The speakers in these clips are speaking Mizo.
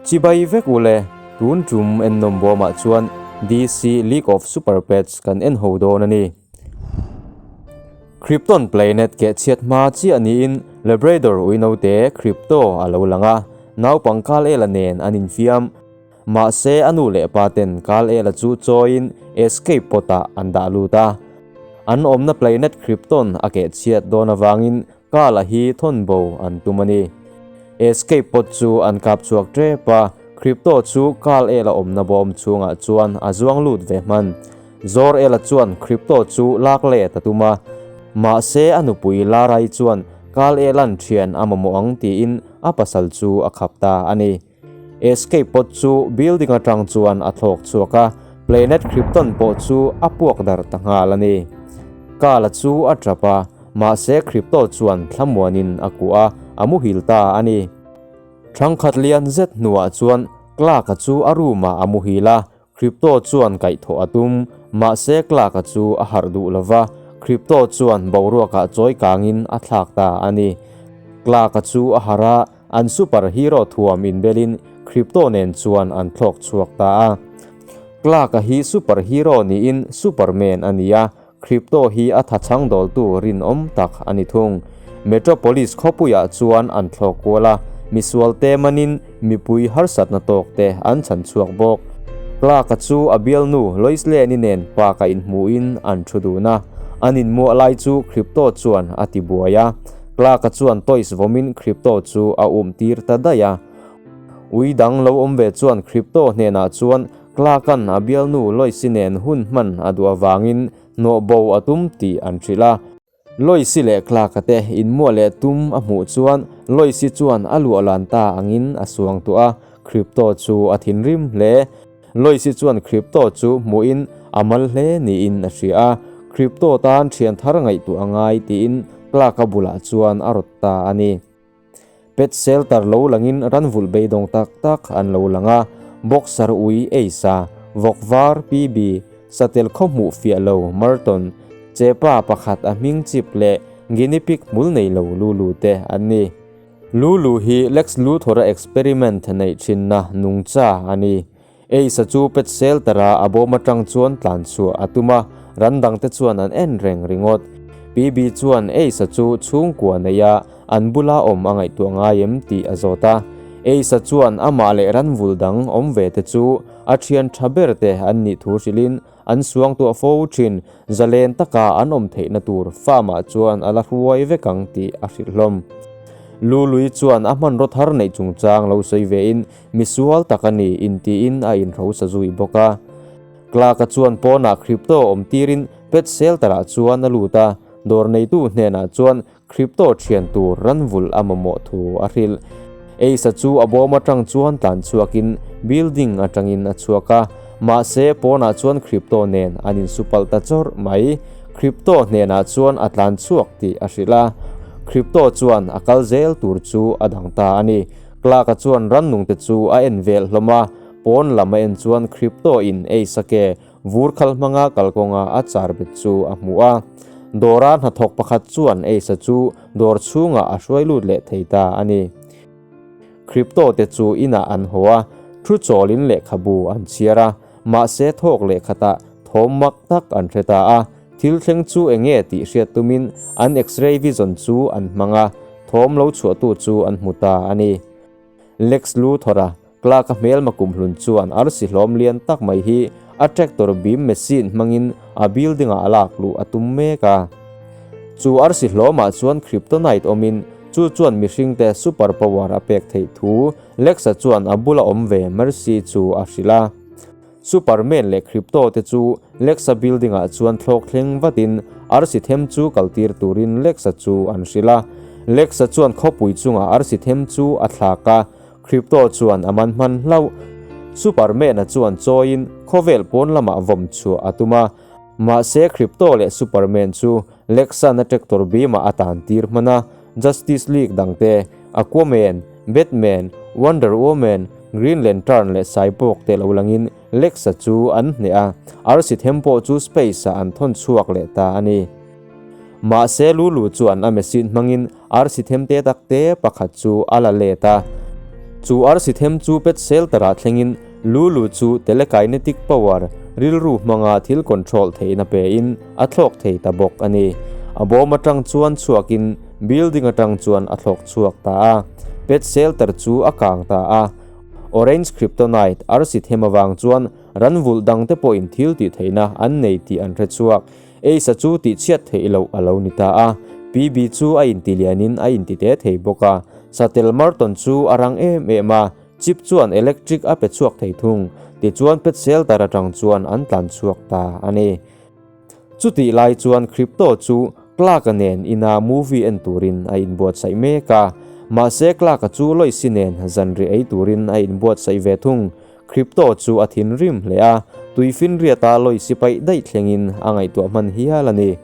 Chibai vek ule, tun tum ennawm bawmah chuan DC League of Super Pets kan en ho dawn a ni. Krypton planet keh chhiat hma chiah niin Labrador uinote Krypto a lo lang a, naupang Kal-el-a nen an infiam. Mahse a nu leh pa ten Kal-el-a chu chawiin escape pod-ah an dah lut a. An awmna planet Krypton a keh chhiat dawn avangin Kal-a hi thawn bo an tum a ni. Escape pod chu an kap chhuak tep a, Krypto chu Kal-el-a awmna bawm chhungah chuan a zuang lut ve hman. Zor-el-a chuan Krypto chu lak let a tum a, mahse a nupui Lara-i chuan Kal-el-a'n thian a mamawh ang tiin a pasal chu a khap ta a ni. Escape pod chu building atang chuan a thlawk chhuak a, planet Krypton pawh chu a puak darh ta nghal a ni. Kala chu a tap a, mahse Krypto chuan thlamuanin a kuah a, a muhil ta a ni. Thangkhat lian zet hnuah chuan Clark-a chu a room-ah a muhil a, Krypto chuan kaihthawh a tum, mahse Clark-a chu a harh duh lo va, Krypto chuan boruakah chawi kangin a thlak ta a ni. Clark-a chu a harh a, an super hero thuam inbelin Krypto nen chuan an thlawk chhuak ta a. Clark-a hi super hero niin Superman a ni a, Krypto hi a thachhang dawltu rinawm tak a ni thung. Metropolis khawpuiah chuan an thlawk kual a, misualte manin mipui harsatna tawkte an chhan chhuak bawk. Clark-a chu a bialnu Lois Lane-i nen park-a inhmuhin an thu dun a, an inmuah lai chu Krypto chuan a ti buai a. Clark-a chuan toys vawmin Krypto chu a um tir ta daih a. Ui dang lo awm ve chuan Krypto hnenah chuan Clark-a'n a bialnu Lois-i nen hun hman a duh avangin hnawh bo a tum tih an hrilh a. Lois-i leh Clark-a te inmuah leh tum a hmuh chuan Lois-i chuan a luah lan ta angin a suang tuah a, Krypto chu a thinrim hle. Lois-i chuan Krypto chu hmuhin a mal hle niin a hria a, Krypto tan thian thar ngaihtuah a ngai tiin Clark-a bulah chuan a rawt ta a ni. Pet shelter lo langin ranvulh beidawng tak tak an lo lang a, boxer ui Ace-a, vawk var PB, satel khaw hmuh fiah lo Merton, chepa pakhat a hming chip leh guinea pig hmul nei lo Lulu te an ni. Lulu hi Lex Luthor-a experiment neih thinna nungcha a ni. Ace-a chu pet shelter-a a bawm atang chuan tlan chhuah a tum a, ran dangte chuan an en reng ringawt. PB chuan Ace-a chu chhungkua nei a, an bula awm a ngaihtuah ngai em tih a zawt a. Ace-a chuan amah leh ran vul dang awm ve te chu a thian tha ber te an nih thu hrilhin an suangtuah fo thin, zalen taka an awm theihna tur farm-ah chuan a la hruai vek ang tih a hrilh hlawm. Lului chuan a hmanraw thar neih chungchang lo sawi vein Misual tak a ni intiin a inhrosa zui bawk a. Clark-a chuan pawnah Crypto awm tirin pet shelter-ah chuan a lut a, dawr neitu hnenah chuan Crypto thian tur ranvulh a mamawh thu a hrilh. Ace-a chu a bawm atang chuan tlan chhuakin building atangin a chhuak a, mahse pawnah chuan Crypto nen an insupalh ta chawrh mai. Crypto hnenah chuan a tlan chhuak tih a hrilh a, Crypto chuan a kal zel tur chu a dang ta a ni. Clark-a chuan rannungte chu a en vel hlawm a, pawn lam a en chuan Crypto in ei sake vur khal hmanga kalkawnga a char bet chu a hmu a. Dawra hnathawk pakhat chuan Ace-a chu dawr chhungah a hruai lut leh thei ta a ni. Crypto te chu inah an haw a, thu chawlin lehkhabu an chhiar a, mahse thawk leh khatah thawm mak tak an hre ta a. Thil thleng chu eng nge tih hriat tumin an X-ray vision chu an hmang a, thawm lo chhuahtu chu an hmu ta a ni. Lex Luthor-a Clark-a hmelma kumhlun chuan arsi hlawm lian tak mai hi a tractor beam machine hmangin a building-ah a lak luh a tum mek a. Chu arsi hlawmah chuan kryptonite awmin chu chuan mihringte super power a pek theih thu Lex-a chuan a bula awm ve Mercy chu a hrilh a. Superman leh Krypto te chu Lexa building ah chuan thlawk thleng vatin arsi them chu kal tir turin Lexa chu an hrilh a. Lexa chuan khawpui chungah arsi them chu a thlak a, Krypto chuan a man hman hlauh. Superman-a chuan chawiin khawvel pawn lamah vawm chhuah a tum a, mahse Krypto leh Superman chu Lexan a tractor beam-ah a tan tir hman a, Justice League dangte, Aquaman, Batman, Wonder Woman, Green Lantern leh Cyborg te lo langin Lexa chu an hneh a, arsi them pawh chu space-ah an thawn chhuak leh ta a ni. Mahse Lulu chuan a machine hmangin arsi them te tak te pakhat chu a la let a. Chu arsi them chu pet shelter-ah thlengin Lulu chu telekinetic power, rilru hmanga thil control theihna pein a thlawk thei ta bawk a ni. A bawm atang chuan chhuakin building atang chuan a thlawk chhuak ta a, pet shelter chu a kang ta a. Orange kryptonite arsi them avang chuan ran vulh dangte pawhin thil tih theihna an nei tih an hre chhuak. Ace-a chu tihchhiat theih loh a lo ni ta a, PB chu a intilianin a intite thei bawk a. Satel Merton chu a rang em em a, Chip chuan electric a pe chhuak thei thung, tichuan pet shelter atang chuan an tlan chhuak ta a ni. Chutih lai chuan Crypto chu Clark-a nen ina movie en turin a inbuatsaih mek a, mahse Clark-a chu Lois-i nen zanriah ei turin a inbuatsaih ve thung. Crypto chu a thinrim hle a, tuifinriata Lois-i paih daih thlengin a ngaihtuah hman hial a ni.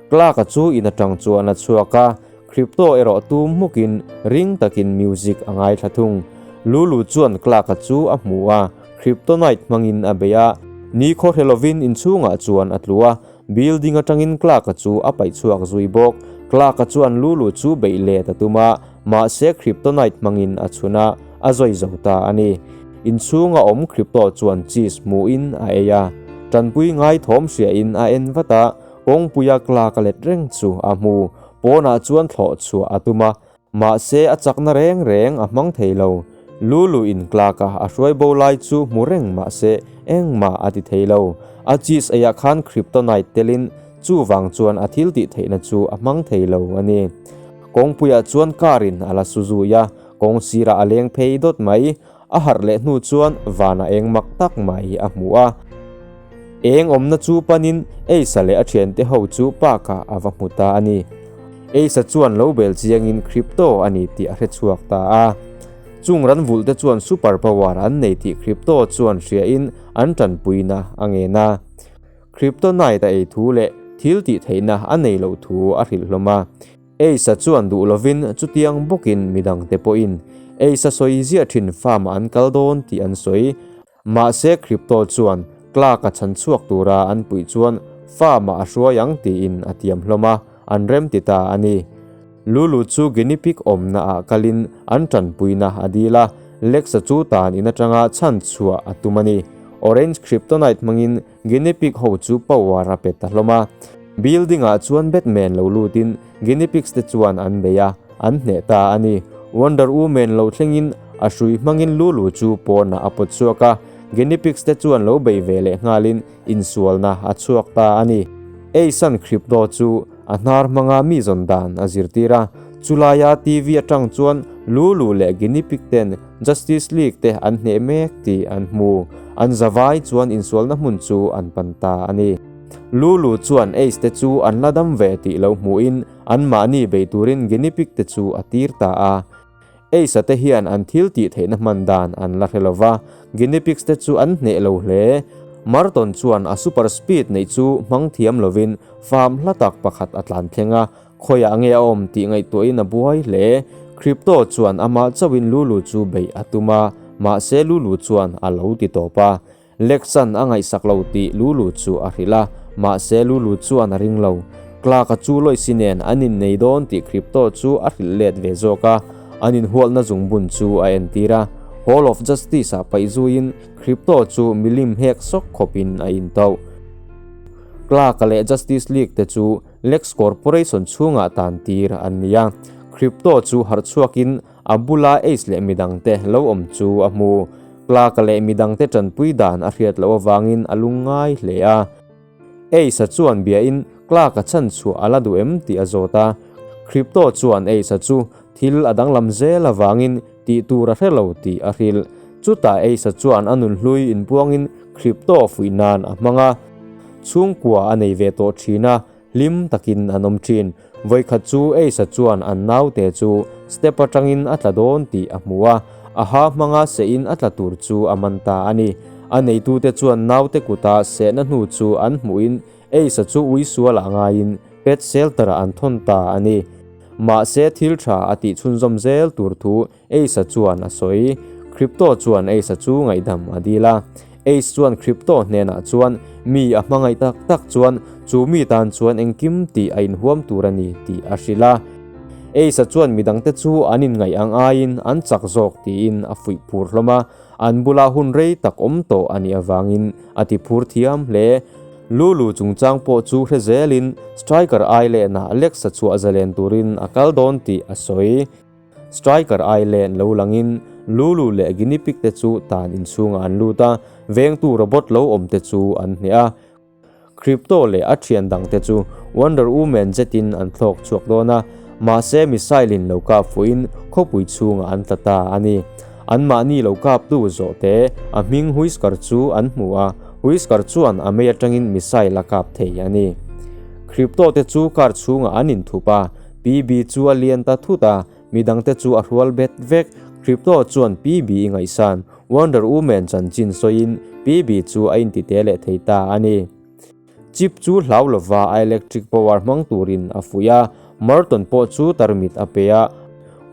Clark-a chu in atang chuan a chhuak a, Crypto erawh tum hmukin ring takin music a ngaithla thung. Lulu chuan Clark-a chu a hmu a, Kryptonite hmangin a bei a, nikhaw hre lovin inchhungah chuan a tlu a, building atangin Clark-a chu a paih chhuak zui bawk. Clark-a chuan Lulu chu beih let a tum a, mahse Kryptonite hmangin a chhun a, a zawi zo ta a ni. Inchhunga awm Crypto chuan cheese hmuhin a ei a, tanpui ngai thawm hriain a en vat a, Kawngpuia Clark a let reng chu a hmu. Pawnah chuan thlawh chhuah a tum a, mahse a chakna reng reng a hmang thei lo. Lulu in Clark-a a hruai bo lai chu hmu reng mahse engmah a ti thei lo. A cheese eiah khan kryptonite telin chuvang chuan a thil tih theihna chu a hmang thei lo a ni. Kawngpuiah chuan car in a la su zui a, kawng sirah a leng phei dawt mai. A harh leh hnu chuan van a eng mak tak mai a hmu a. Eng awmna chu panin Eisa leh a thiante ho chu park-ah a va hmu ta a ni. Eisa chuan lo bel chiangin crypto a ni tih a hre chhuak ta a. Chung ran vulhte chuan super power an nei tih crypto chuan hriain an tanpuina a ngen a. Kryptonite a ei thu leh thil tih theihna a nei loh thu a hrilh hlawm a. Eisa chuan duh lovin chutiang bawkin midangte pawhin Eisa sawi ziah thin farm-ah an kal dawn tih an sawi. Mahse Crypto chuan Clark-a chhan chhuak tura an puih chuan farm-ah a hruai ang tiin a tiam hlawm a, an rem ti ta a ni. Lulu chu guinea pig awmna ah kalin an tanpuina a dil a, Lexa chu tan in atanga chhan chhuah a tum a ni. Orange Kryptonite hmangin Guinea pig ho chu power a pe ta hlawm a. Building ah chuan Batman lo lutin Guinea pigs te chuan an bei a, an hneh ta a ni. Wonder Woman lo thlengin a hrui hmangin Lulu chu pawnah a pawt chhuak a, Guinea pigs te chuan lo bei ve leh nghalin insualna a chhuak ta a ni. Ace-a'n Crypto chu a hnar hmanga mi zawn dan a zirtir a, chulaia TV atang chuan Lulu leh Guinea pig ten Justice League te an hneh mek tih an hmu. An zavai chuan insualna hmun chu an pan ta a ni. Lulu chuan Ace te chu an la dam ve tih lo hmuhin anmahni bei turin Guinea pig te chu a tir ta a. Ace-a te hian an thil tih theihna hman dan an la hre lo va, Guinea pigs te chu an hneh lo hle. Merton chuan a super speed neih chu hmang thiam lovin farm hla tak pakhat a tlan thleng a, khawiah nge a awm tih ngaihtuahin a buai hle. Crypto chuan amah chauhin Lulu chu beih a tum a, mahse Lulu chuan a lo ti tawp a. Lexan a ngaihsak lo tih Lulu chu a hrilh a, mahse Lulu chuan a ring lo. Clark-a chu Lois-i nen an innei dawn tih Crypto chu a hrilh let ve zawk a, an inhualna zungbun chu a entir a. Hall of Justice-ah paih zuiin Crypto chu milim hek sawk khawpin a intauh. Clark-a leh Justice League te chu Lex Corporation chhungah tan tir an ni a, Crypto chu harh chhuakin A bula Ace leh midangte lo awm chu a hmu. Clark-a leh midangte tanpui dan a hriat loh avangin a lungngai hle a. Ace-a chuan biain Clark-a chhan chhuah a la duh em tih a zawt a. Crypto chuan Ace-a chu thil a danglam zel avangin tih tur a hre lo tih a hrilh. Chutah Ace-a chuan a nunhlui inpuangin Crypto fuih nan a hmang a. Chhungkua a nei ve tawh thin a. Hlim takin an awm thin. Vawikhat chu Ace-a chuan an naute chu step atangin a tla dawn tih a hmu a, a ha hmanga sehin a tla tur chu a man ta a ni. A neitute chuan naute kuta sehna hnu chu an hmuhin Ace-a chu ui sualah ngaiin pet shelter-ah an thawn ta a ni. Mahse thil tha a tih chhunzawm zel tur thu Ace-a chuan a sawi. Crypto chuan Ace-a chu ngaihdam a dil a. Ace chuan Crypto hnenah chuan mi a hmangaih tak tak chuan chu mi tan chuan engkim tih a inhuam tur a ni tih a hrilh a. Ace-a chuan midangte chu an inngaih ang aiin an chak zawk tiin a fuih phur hlawm a, an bula hun rei tak awm tawh a nih avangin a ti phur thiam hle. Lulu chungchang pawh chu hre zelin Striker Island-ah Lex-a chhuah zalen turin a kal dawn tih a sawi. Striker Island lo langin Lulu leh Guinea Pig te chu tan inchhungah an lut a, vengtu robot lo awm te chu an hneh a. Crypto leh a thian dangte chu Wonder Woman zetin an thlawk chhuak dawn a, mahse missile in lo kap fuhin khawpui chhungah an tla ta a ni. Anmahni lo kaptu zawhte a hming Whisker chu an hmu a, Whisker chuan a mei atangin missile a kap thei a ni. Crypto te chu car chhungah an inthup a, PB chu a lian ta thut a, midangte chu a hrual bet vek. Crypto chuan PB i ngaihsan Wonder Woman chanchin sawiin PB chu a inti te leh thei ta a ni. Chip chu hlau lova a electric power hmang turin a fuih a, Merton pawh chu tarmit a pe a.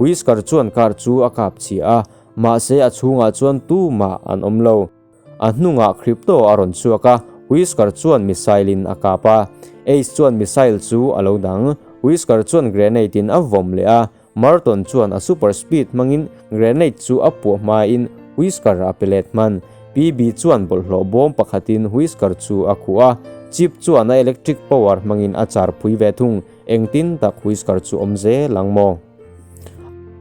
Whisker chuan car chu a kap chhia a, mahse a chhungah chuan tumah an awm lo. A hnungah Crypto a rawn chhuak a, Whisker chuan missile in a kap a. Ace chuan missile chu a lo dang. Whisker chuan grenade in a vawm leh a, Merton chuan a super speed hmangin grenade chu a puah hmain Whisker a pe let hman. PB chuan bawlhhlawh bawm pakhatin Whisker chu a khuh a, Chip chuan a electric power hmangin a char phui ve thung. Engtin tak Whisker chu awm zel ang maw?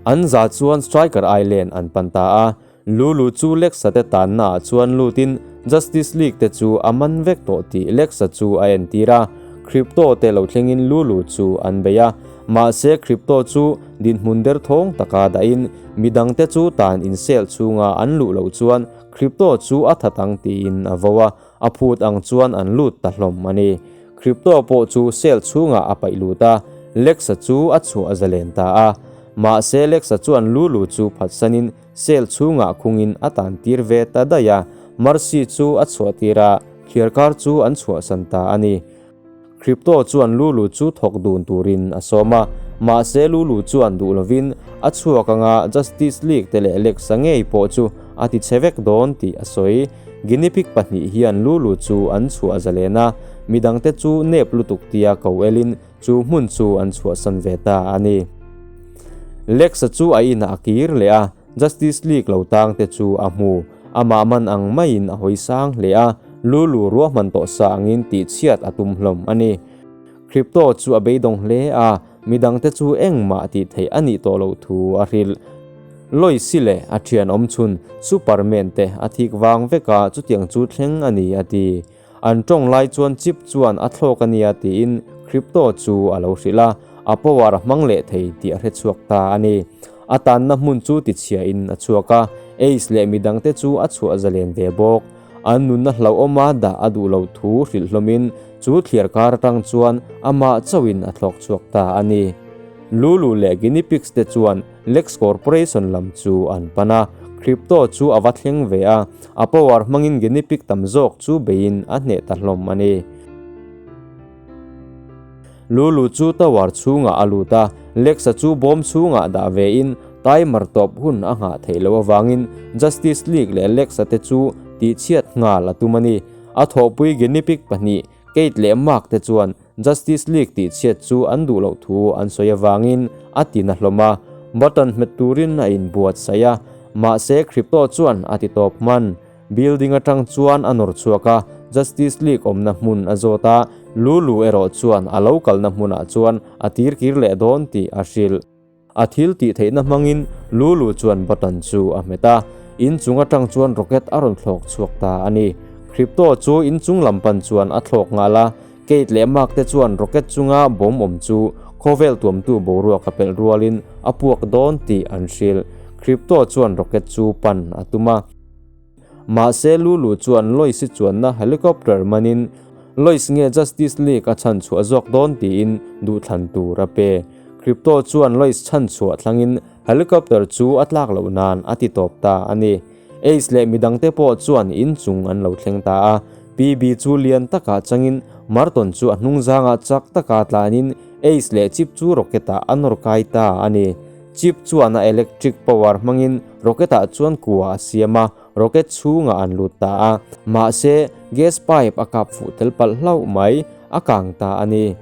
An za chuan Striker Island an pan ta a, Lulu chu Lexa te tanna ah chuan lutin Justice League te chu a man vek tawh tih Lexa chu a entir a. Krypto te lo thlengin Lulu chu an bei a. Mahse Krypto chu dinhmun derthawng taka dahin midangte chu tan insel chhunga an luh loh chuan Krypto chu a that ang tiin a vo a, a phut ang chuan an lut ta hlawm a ni. Krypto pawh chu cell chhungah a paih lut a, Lexa chu a chhuah zalen ta a. Mahse Lexa chuan Lulu chu phatsanin Cell chhungah khungin a tan tir ve ta daih a, Mercy chu a chhuah tir a, thliarkar chu an chhuahsan ta a ni. Crypto chuan Lulu chu thawk dun turin a sawm a, mahse Lulu chuan duh lovin a chhuak anga Justice League te leh Lexa ngei pawh chu a ti chhe vek dawn tih a sawi. Guinea pig pahnih hian Lulu chu an chhuah zalen a, midangte chu nep lutuk tia ko elin Chu hmun chu an chhuahsan ve ta a ni. Lex-a chu a inah a kir leh a, Justice League lo tang te chu a hmu. Amah man ang maiin a hawi sang hle a, Lulu ruahman tawh sa angin tihchhiat a tum hlawm a ni. Crypto chu a beidawng hle a, midangte chu engmah tih theih a nih tawh loh thu a hrilh. Lois-i leh a thian awmchhun Superman te a thik vang vek a, chutiang chu thleng a ni a ti. An tawng lai chuan chip chuan a thlawk a nia tiin Crypto chu a lo hrilh a, a power a hmang leh thei tih a hre chhuak ta a ni. A tanna hmun chu tichhiahin a chhuak a, Ace leh midangte chu a chhuah zalen ve bawk. An nunna hlauhawma dah a duh loh thu hrilh hlawmin chu thliar kar atang chuan amah chauhin a thlawk chhuak ta a ni. Lulu leh Guinea Pigs te chuan Lex Corporation lam chu an pan a, Crypto chu a va thleng ve a, a power hmangin guinea pig tam zawk chu beiin a hneh ta hlawm a ni. Lulu chu tower chhungah a lut a, Lex-a chu bawm chhungah dah vein timer tawp hun a nghah theih loh avangin Justice League leh Lex-a te chu tihchhiat nghal a tum a ni. A thawhpui guinea pig pahnih Kate leh Mark te chuan Justice League tih chhiat chu an duh loh thu an sawi avangin a ti na hlawm a, button hmet turin a inbuatsaih a, mahse Crypto chuan a ti tawp hman. Building atang chuan a nawr chhuak a, Justice League awmna hmun a zawt a, Lulu erawh chuan a lo kalna hmunah chuan a tirkir leh dawn tih a hrilh. A thil tih theihna hmangin Lulu chuan button chu a hmet a, inchung atang chuan rocket a rawn thlawk chhuak ta a ni. Crypto chu inchung lam pan chuan a thlawk nghal a, Kate leh Mark te chuan rocket chunga bomb awm chu khawvel tuamtu boruak a pelh rualin a puak dawn tih an hrilh. Crypto chuan rocket chu pan a tum a. Mahse Lulu chuan Lois-i chuanna helicopter manin Lois nge Justice League a chhan chhuah zawk dawn tiin duhthlan tur a pe. Crypto chuan Lois chhan chhuah thlangin helicopter chu a tlak loh nan a ti tawp ta a ni. Ace leh midangte pawh chuan inchung an lo thleng ta a. PB chu lian takah changin Marton chu a hnungzangah chak taka tlanin Ace leh Chip chu rocket-ah a nawr kai ta a ni. Chip chuan a electric power hmangin rocket-ah chuan kua a siam a, rocket chhungah an lut ta a. Mahse, gas pipe a kap fuh tel palh hlauh mai, a kang ta a ni.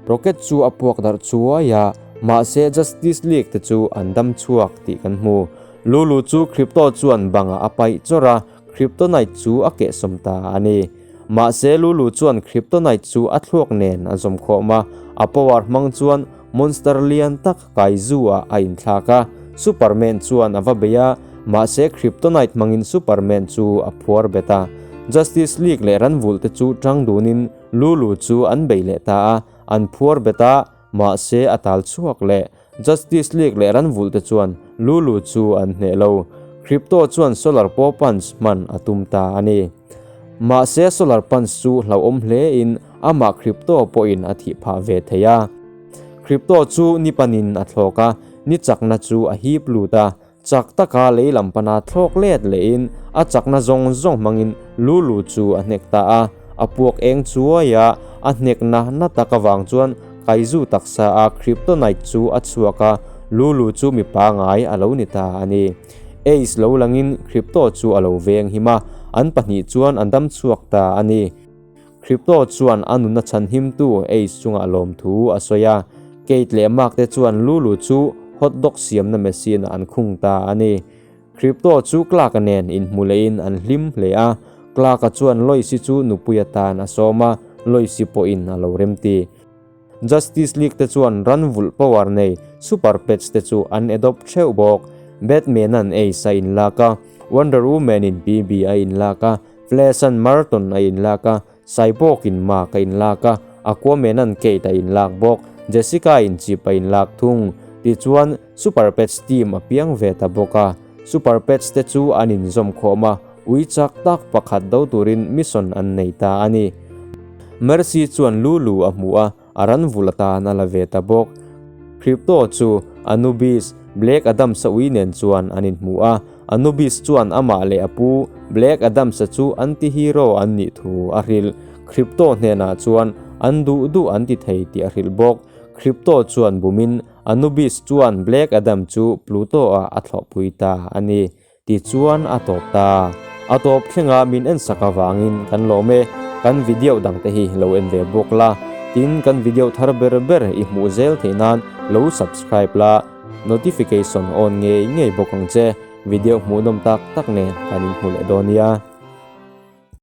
Rocket chu a puak darh chuai a, Mahse Justice League te chu an dam chhuak tih kan hmu. Lulu chu Krypto chuan bangah a paih chawrh a, Kryptonite chu a kehsawm ta a ni. Mahse Lulu chuan Kryptonite chu a thluak nen a zawm khawm a, a power hmang chuan monster lian tak Kaiju-ah a inthlak a. Superman chuan a va bei a, mahse Kryptonite hmangin Superman chu a phuar bet a. Justice League leh ranvulh te chu tang dunin Lulu chu an bei leh ta a, an phuar bet a, mahse a tal chhuak leh. Justice League leh ranvulh te chuan Lulu chu an hneh lo. Krypto chuan Solar Power Punch hman a tum ta a ni. Mahse Solar Punch chu hlauhawm hlein amah Krypto pawhin a thih phah ve thei a. Krypto chu ni panin a thlawk a, ni chakna chu a hip lut a, chak taka lei lam pana thlawk let lehin a chakna zawng zawng hmangin Lulu chu a hnek ta a. A puak eng chuai a, a hnekna na tak avang chuan Kaiju taksa a Kryptonite chu a chhuak a, Lulu chu mi pangai a lo ni ta a ni. Ace lo langin Krypto chu a lo veng him a, an pahnih chuan an dam chhuak ta a ni. Krypto chuan a nunna chhanhimtu Ace chungah lawmthu a sawi a, Kate leh Mark te chuan Lulu chu hot dog siamna machine ah an khung ta a ni. Krypto chu Clark-a nen inhmu lehin an hlim hle a, Clark-a chuan Lois-i chu nupui atan a sawm a, Lois-i pawhin a lo remti. Justice League te chuan ran vulh power nei Super Pets te chu an adopt theuh bawk. Batman-a'n Ace a inlak a, Wonder Woman-in BB a inlak a, Flash-a'n Marton a inlak a, Cyborg-in Mark a inlak a, Aquaman-a'n Kate a inlak bawk, Jessica-in Chip a inlak thung. Tichuan, Super Pets team a piang ve ta bawk a. Super Pets te chu an inzawm khawm a, ui chak tak pakhat do turin mission an nei ta a ni. Mercy chuan Lulu a hmu a, a ran vul atan a la ve ta bawk. Crypto chu Anubis, Black Adams-a ui nen chuan an inhmu a, Anubis chuan amah leh a pu Black Adams-a chu anti-hero an nih thu a hrilh. Crypto hnenah chuan an duh duh an ti thei tih a hrilh bawk. Crypto chuan bumin Anubis chuan Black Adam chu Pluto-ah a thlawhpui ta a ni. Tichuan a tawp ta. A tawp thlenga min en sak avangin kan lawm e. Kan video dangte hi lo en ve bawk la. Tin, kan video thar ber ber i hmuh zel theih nan lo subscribe la, notification on ngei ngei bawk ang che. Video hmuhnawm tak tak nen kan inhmu leh dawn nia.